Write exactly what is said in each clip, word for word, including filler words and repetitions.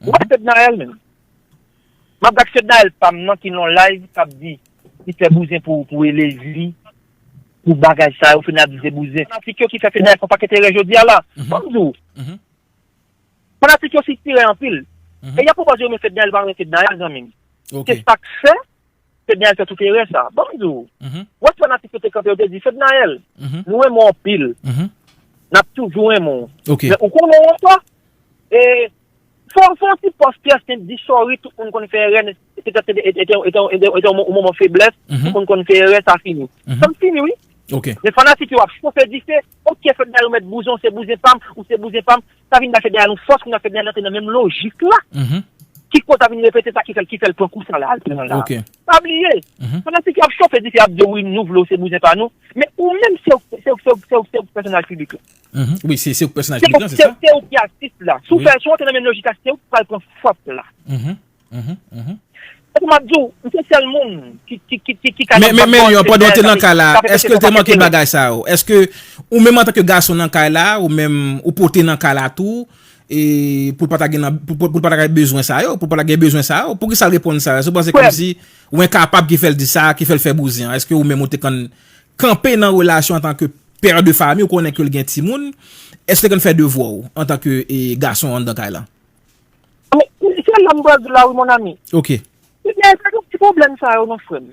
Ou wè Fednaelle menm. M ap gad Fednaelle pa m nan ki nan live k ap di li fè bouzen pou, pou Elezi, pou bagay sa yo, Fednaelle ap di se bouzen. Fanatik yo ki fè Fednaelle fè yon pakèt erè jodi a la. Ban m di w. Fanatik yo sitire anpil. E y ap pwopoze yo men Fednaelle, pa men Fednaelle, zanmi m. Se sa k fè Fednaelle fè tout erè sa. Ban m di w. Wè fanatik yo te kanpe, yo te di, Fednaelle, nou renmen w anpil. N ap toujou renmen w. Men ou konnen w ankò, e, fò, fò yon ti pòs Pierre Saint di sorry, tout moun konn fè erè, se te, te, te, te, te, te, te yon moman feblès, tout moun konn fè erè, sa fini. Sa fini, wi. Men fanatik yo ap chofe dife, ok, Fednaelle ou mèt bouzen, ou se bouzen pa m, ou se bouzen pa m, sa vin bay Fednaelle yon fòs, kounye a Fednaelle antre nan menm lojik la. Ki koz sa vin repete sa ki fè l, ki fè l pran kou sa la, al pran la. Pa bliye, fanatik yo ap chofe dife, ap di wi, nou vle w, se bouzen pa nou. Men ou menm, se w, se w, se w, se w, se w pèsonaj piblik la. Wi, se, se w pèsonaj piblik la, se sa? Se w ki atis la. Si w fè, si w antre nan menm lojik la, se w ki pral pran fòt la. Se pou m ap di w, m se sèl moun ki, ki, ki, ki, ki ka nan background Fednaelle, sa te, sa te fè sa te fè. Men, men, men, Lyon, pandan w te nan kay la, èske l te manke bagay sa yo? Èske ou menm antanke gason nan kay la, ou menm ou pote nan kay la tou, e pou l pa ta gen nan, pou, pou, pou l pa ta gen bezwen sa yo, pou l pa ta gen bezwen sa yo, poukisa l reponn sa yo? Èske w panse kòmsi ou enkapab ki fè l di sa, ki fè l fè bouzen an? Èske ou menm ou te konn kanpe nan relasyon antanke pè de fanmi, ou konnen ke l gen timoun, èske l te konn fè devwa w antanke, e, gason anndan kay la? Men, se la m pral di w la wi, mon ami. Ok. Fednaelle, pa gen ti pwoblèm sa yo non, frè m.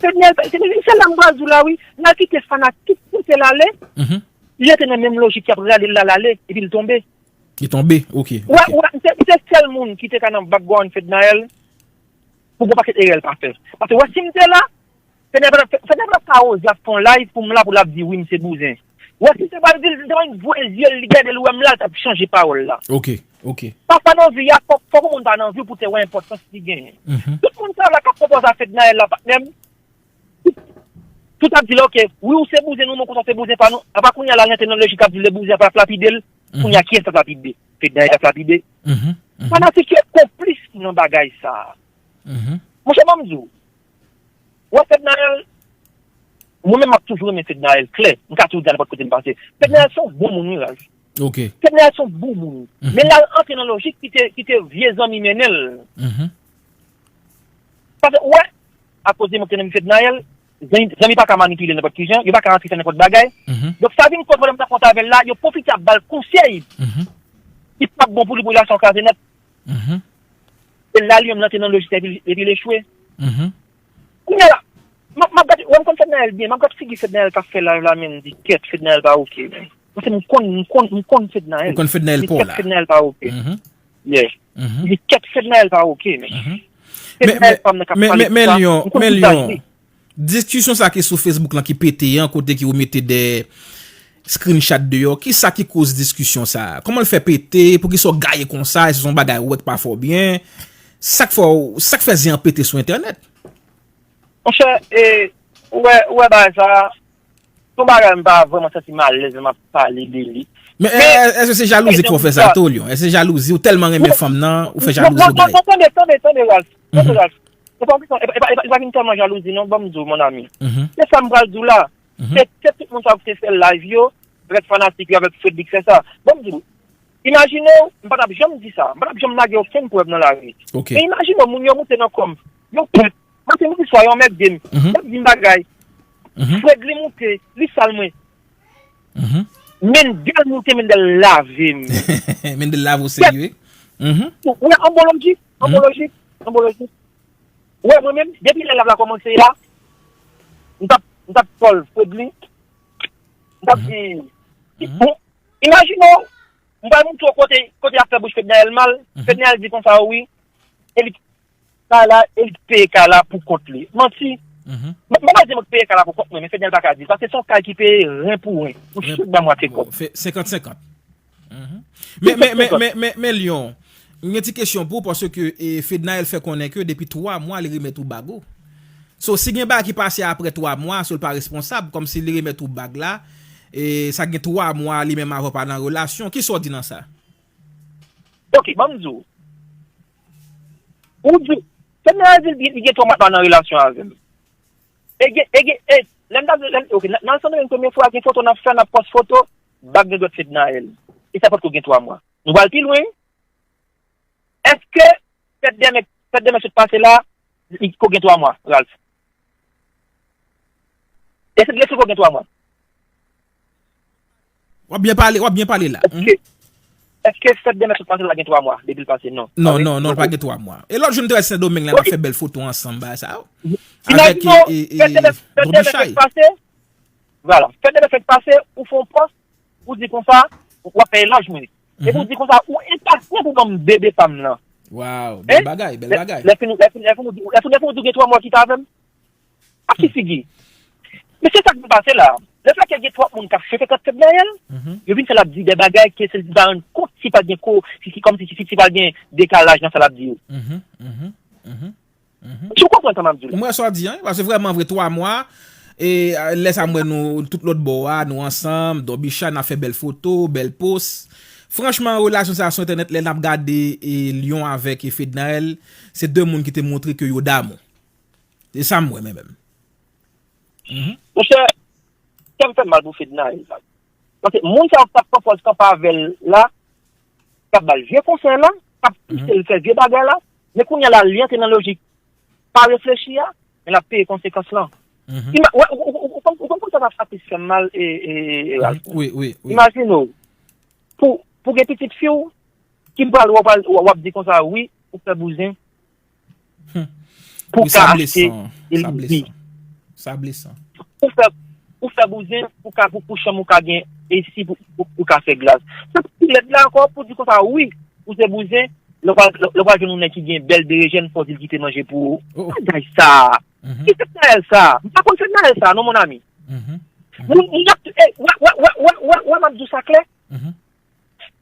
Fednaelle, se, se la m pral di w la wi, n al kite fanatik pouse l ale. Li rete nan menm lojik y ap rale l la, l ale, epi l tonbe. Li tonbe, ok, ok. Wè, wè, se, se sèl moun ki te ka nan background Fednaelle pou gon pakèt erè l pa fè. Paske wè, si m te la, Fednaelle pa t ap, Fednaelle pa t ap ka oze ap fè yon live pou m la, pou l ap di wi, m se bouzen. Wè, si se pa l di l, li te mèt voye zye l, li gade l, wè m la, l t ap chanje pawòl la. Ok, ok. Pafwa nan vi a, fòk, fòk yon moun pa nan vi w pou te wè enpòtans li genyen. Tout moun sa la k ap konpòze a Fednaelle la, patnè m, tout ap di l, ok, wi, ou se bouzen nou, men w kontan se bouzen pa nou. Apa kounye a la, l antre nan lojik ap di l se bouzen, ap lapide l. Kounye a, kiyès k ap lapide? Fednaelle k ap lapide. Fanatik yo konplis nan bagay sa a. Monchè, ban m di w, Wè, Fednaelle, mwen menm m ap toujou renmen Fednaelle, klè. M ka toujou di a nenpòt kote m pase. Fednaelle se yon bon moun, wi, Ralph. Ok. Fednaelle se yon bon moun. Men l al antre nan lojik ki te, ki te vye zanmi mennen l. Paske, wè, akoz de mwen ki renmen Fednaelle, zanmi, zanmi pa ka manipile nenpòt kijan, yo pa ka rantre fè nenpòt bagay. Donk, sa vin koz pwoblèm sa kontre avè l la, yo pwofite ap ba l konsèy ki p ap bon pou li, pou relasyon kraze nèt. E la, li menm, l antre nan lojik sa, epi, epi l echwe. Kounye a la, m ap, m ap gade, wè, m konn Fednaelle byen, m ap gade figi Fednaelle k ap fè live la, men m di, kèt, Fednaelle pa oke, men. Paske m konn, m konn, m konn Fednaelle. Ou konn Fednaelle pa w la. Kèt, Fednaelle pa oke. Yeah. M di, kèt, Fednaelle pa oke, men. Fednaelle pa m nan k ap pale konsa. Men, men, men, men, Lyon, men, Lyon, diskisyon sa ki sou Facebook lan ki pete an, kote ki ou mete de screenshot deyò, kisa ki koz diskisyon sa? Kòman l fè pete? Poukisa w gaye konsa? Èske se yon bagay ou wè k pa fè w byen? Sa k fè w, sa k fè zen an pete sou entènèt? Monchè, e, ou wè, ou wè bagay sa, se yon bagay m pa vrèman santi m alèz lè m ap pale de li. Men, e, e, èske se jalouzi k fè w fè sa tou, Lyon? Èske se jalouzi, ou tèlman renmen fanm nan, ou fè jalouzi ou gaye? Non, non, non, tande, tande, tande, Ralph. Tande, Ralph. E pa, e pa, e pa, e pa vin tèlman jalouzi, non, ban m di w, mon ami. Se sa m pral di w la. Se, se tout moun sa yo ki te fè live yo, avèk fanatik yo, avèk Fredly k fè sa. Ban m di w, imajine w, m pa t ap janm di sa, m pa t ap janm lage okenn prèv nan lari. Men imajine w, moun yo moute nan kò m. Yo pèt. Maten, midi, swa, yo anmède m. Y ap di m bagay. Fredly moute, li sal mwen. Mendel moute, Mendel lave m. Mendel lave w serye, wi. Ou wè, an bon lojik, an bon lojik, an bon lojik. Ou wè, mwen menm, depi lè live la kòmanse a, m t ap, m t ap call Fredly. M t ap di, bon, imajine w, m pral montre w kote, kote y ap fè bouch Fednaelle mal. Fednaelle di konsa, wi, e li kay la, e li peye kay la pou kont li. Manti. M, m pa di mwen k peye kay la pou kont mwen, men Fednaelle pa ka di l, paske se yon kay ki peye ren pou ren. Ou chak ba mwa se kòb. Senkant senkant. Men, men, men, men, men, men, Lyon, m gen ti kesyon pou ou, paske, e, Fednaelle fè konnen ke depi twa mwa, li remèt ou bag ou. So, si gen bagay ki pase apre twa mwa, so l pa responsab, kòmsi li remèt ou bag la, e sa gen twa mwa, li menm avè w pa nan relasyon, kisa w di nan sa? Ok, ban m di w. Ou di, Fednaelle di li gen twa mwa l pa nan relasyon avè m. E gen, e gen, e, lè m t ap, lè m, ok, nan, nan Sendomeng premye fwa, gen foto n ap fè, n ap pòs foto, bag nan dwèt Fednaelle. E sa potko gen twa mwa. Nou pral pi lwen, wi. Èske fèt dèmen, fèt dèmen sot pase la, li ko gen twa mwa, Ralph? Èske, èske ko gen twa mwa? W ap byen pale, w ap byen pale la. Èske, èske fèt dèmen sot pase la gen twa mwa depi l pase? Non. Non, non, non, l pa gen twa mwa. E lòt jou m te wè Sendomeng la, n ap fè bèl foto ansanm, bagay sa yo. Avèk, e, e, e, Bobby Chay. Vwala. Fèt dèmen fèk pase, ou fè yon pòs, ou di konsa, w ap fè elòj mwen. Epi ou di konsa, ou enpasyan pou ban m bebe pa m lan. Waw, bèl bagay, bèl bagay. Lè fin, lè fin, lè fin, ou di, lè fin, lè fin, ou di gen twa mwa ki ta avè m. Ak ki figi? Men se sa k vin pase la. Lefètke gen twòp moun k ap fè kant Fednaelle, yo vin fè l ap di de bagay ke se li pa rann kont si pa gen ko, si, si, kòmsi si, si pa gen dekalaj nan sa l ap di yo. Si w konprann sa m ap di w la. Mwen sa w di an, paske vrèman vre twa mwa, e lè sa m wè nou tout lòt bò a, nou ansanm, Don Bicha, n ap fè bèl foto, bèl post. Franchman, relasyon sa a sou entènèt, lè n ap gade e Lion avèk e Fednaelle, se de moun ki te montre ke yo damou. Se sa m wè, mwen menm. Monchè, kè m fè mal pou Fednaelle la. Paske moun sa yo k t ap pran pòz kanpe avè l la, k ap ba l vye konsèy la, k ap pouse l fè vye bagay la, men kounye a la, li antre nan lojik pa reflechi a, men l ap peye konsekans lan. Ima-, wè, ou, ou, ou, ou, ou konn, ou konn sa k ap fè m mal, e, e, e, Ralph? Wi, wi, wi. Imajine w, pou, pou gen pitit fi w, ki pral, w ap, w ap di konsa, wi, ou fè bouzen, pou ka achte elitbi. Sa blesan. Ou fè, ou fè bouzen pou ka, pou, pou chanm ou ka gen esi, pou, pou, pou ka fè glas. Sa ki pi lèd la ankò, pou di konsa, wi, ou se bouzen, lè w pral, lè w pral jwenn yon nèg ki gen bèl berejèn, fò w di l kite manje pou ou. Bagay sa. Ki Fednaelle sa? M pa konn Fednaelle sa, non, mon ami. Moun, moun ap, e, wè, wè, m ap di w sa klè.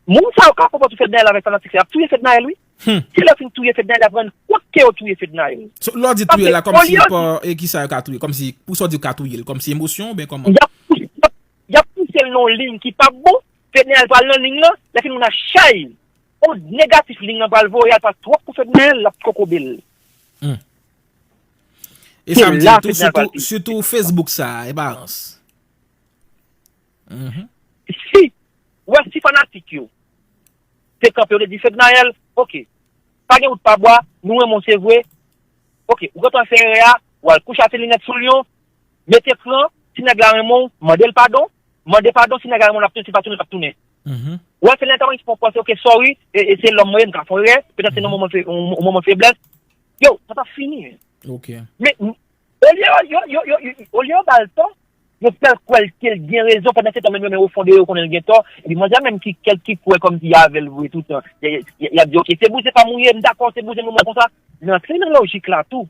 Moun sa yo k ap konpòt sou Fednaelle avèk fanatik sa y ap touye Fednaelle, wi. Se lè yo fin touye Fednaelle, y ap rann kont ke yo touye Fednaelle. So, lè w di touye la, kòmsi pa, e kisa yo ka touye? Kòmsi, pou sa w di yo ka touye l, kòmsi emosyon oubyen kòman? Y ap pouse, y ap, y ap pouse l nan yon liy ki pa bon, Fednaelle pral nan liy lan, lè fin moun nan chay. On negatif liy lan pral voye, al pa twòp pou Fednaelle, l ap kokobe l. E sa m di tou, sitou, sitou Facebook sa, e pa rans. Si, ou wè si fanatik yo te kanpe, yo te di Fednaelle, oke, pa gen wout pa bwa, nou renmen w se vre, oke, ou gentan fè erè a, ou al kouche ate linèt sou Lion, mete kran, si nèg la renmen w, mande l padon, mande padon, si nèg la renmen w, l ap tounen, si l pa tounen, l ap tounen. Ou wè Fednaelle ta pran pòz, oke, sorry, e, e se lòm mwen ye, m ka fè erè, petèt se nan moman fe-, yon, yon moman feblès, yo, sa t ap fini. Men, olye yo, yo, yo, yo, yo, olye yo ba l tò, yo fè l kwè l ke l gen rezon, pandan se tan menm yo menm o fon de yo konnen l gen tò. Epi manzè menm ki, kèl ki kwè kòmsi y avè l vre toutan. Y, y, y, y ap di, oke, se bouzen pa m ou ye, m dakò, se bouzen m ou mwen konsa. Men antre nan lojik la tou.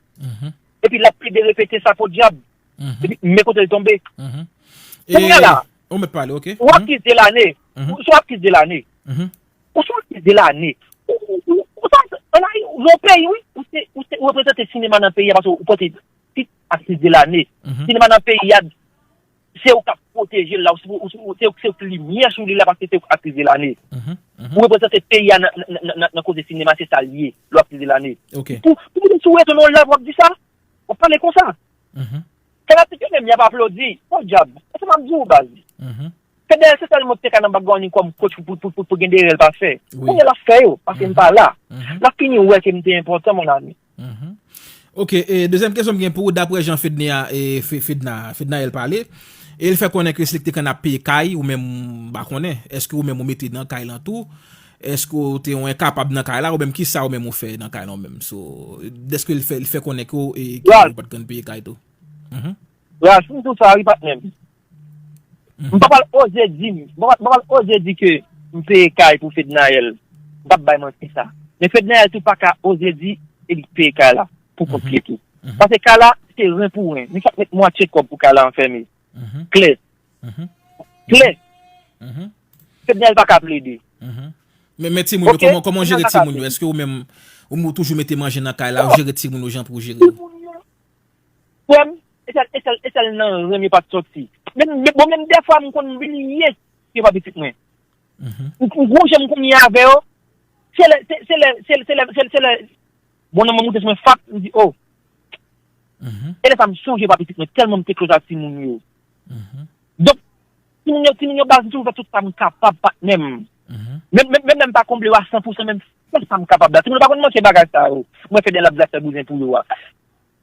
Epi l ap plede repete sa podyab. Epi men kote l tonbe. Kounye a la, ou mèt pale, oke. Ou akize lane. Ou se yon akize lane. Ou se yon aktris de lane. Ou, ou, ou, ou sa, an Ayiti, nan peyi, wi, ou se, ou se, ou reprezante sinema nan peyi a, paske ou pote tit aktris de lane. Sinema nan peyi a, se ou k ap pwoteje l la, ou se, ou se, ou se, se ou k limyè sou li la, paske se ou aktris de lane. Ou reprezante peyi a nan, nan, nan, nan, nan koze sinema, se sa l ye, lè w aktris de lane. Pou, pou moun sou reto nan w live, w ap di sa, w ap pale konsa. Fanatik yo menm, y ap aplodi. Podyab, e sa m ap di w, baz. Fednaelle, se sèl moun ki te ka nan background li kòm coach pou, pou, pou, pou gen de erè l pa fè. Kounye a l ap fè yo, paske m pa la. L ap fini wè ke m te enpòtan, mon ami. Ok, e dezyèm kesyon m gen pou ou, daprè jan Fedna, e, Fe-, Fedna, Fednaelle pale, e l fè konnen ke se li ki te konn ap peye kay, ou menm, m pa konnen, èske ou menm ou mete nan kay lan tou? Èske ou te yon enkapab nan kay la, ou menm kisa ou menm ou fè nan kay la ou menm? So, dèske l fè, l fè konnen ke ou, e, ke ou pa t konn peye kay tou? Ralph, m di w sa wi, patnè m. M pa pral oze di, m pa, m pa pral oze di ke m peye kay pou Fednaelle. M p ap bay manti sa. Men Fednaelle tou pa ka oze di e li peye kay la pou kont li tou. Paske kay la, se ren pou ren. Li fèk met mwatye kòb pou kay la anfème. Klè. Klè. Fednaelle pa ka plede. Men, men timoun yo, kòman, kòman w jere timoun yo? Èske ou menm, ou, ou toujou mete manje nan kay la, ou jere timoun yo jan pou w jere yo? Timoun yo, frè m, e sèl, e sèl, e sèl nan ren m yo pa t sòti. Men, men, bon, menm dèfwa, m konn bliye ke yo pa pitit mwen. M, m gon jan m konn ye avè yo. Se lè, se, se lè, se, se lè, se, se lè, bon, nan mwen moute sou mwen, fap, m di, o. E lè sa m sonje pa pitit mwen, tèlman m te close ak timoun yo. Donk, timoun yo, timoun yo baz, m toujou fè tout sa m kapab, patnè m. Menm, menm, menm lè m pa konble yo a san pou san, menm Kisa m kapab la? Timoun yo pa konn manke bagay sa yo. Mwen Fednel ap vle fè bouzen pou yo a.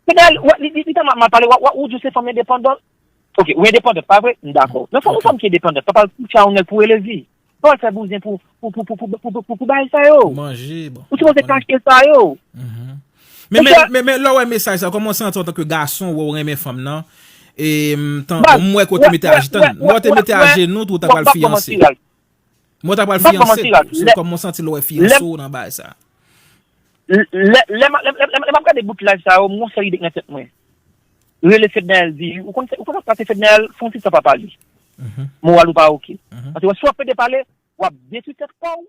Fednel, w- li, li, li tèlman mal pale, w- w- ou di w se fanm endepandant. Ok, ou endepandant, pa vre? M dakò. Men fò yon fanm ki endepandant, pa pral kouche a yon nèg pou rele vi. Pa pral fè bouzen pou, pou, pou, pou, pou, pou, pou, pou bagay sa yo. Manje, bon. Ou sipoze kache sa yo. Men, men, men, men lè w wè mesaj sa, kòman w santi antanke gason, wè w renmen fanm nan? E m tan- Baz, m wè kote wè, mete wè, ajetan. wè, Mwen te wè, mete wè, ajenou tou, ta wè, pral wè, wè, fiyanse. wè, Mwen ta pral Mwen pa fiyanse. manti la. Se Lè- kòman w santi lè w wè fiyanse w nan bagay sa? Lè lè lè lè lè m ap gade bout live sa yo, m gon sèl ide k nan tèt mwen. Rele Fednel di, ou konn ou konn sa se Fednel, fè yon ti tan pa pale. Moral ou pa oke. Paske si w ap pede pale, w ap detwi tèt kò w.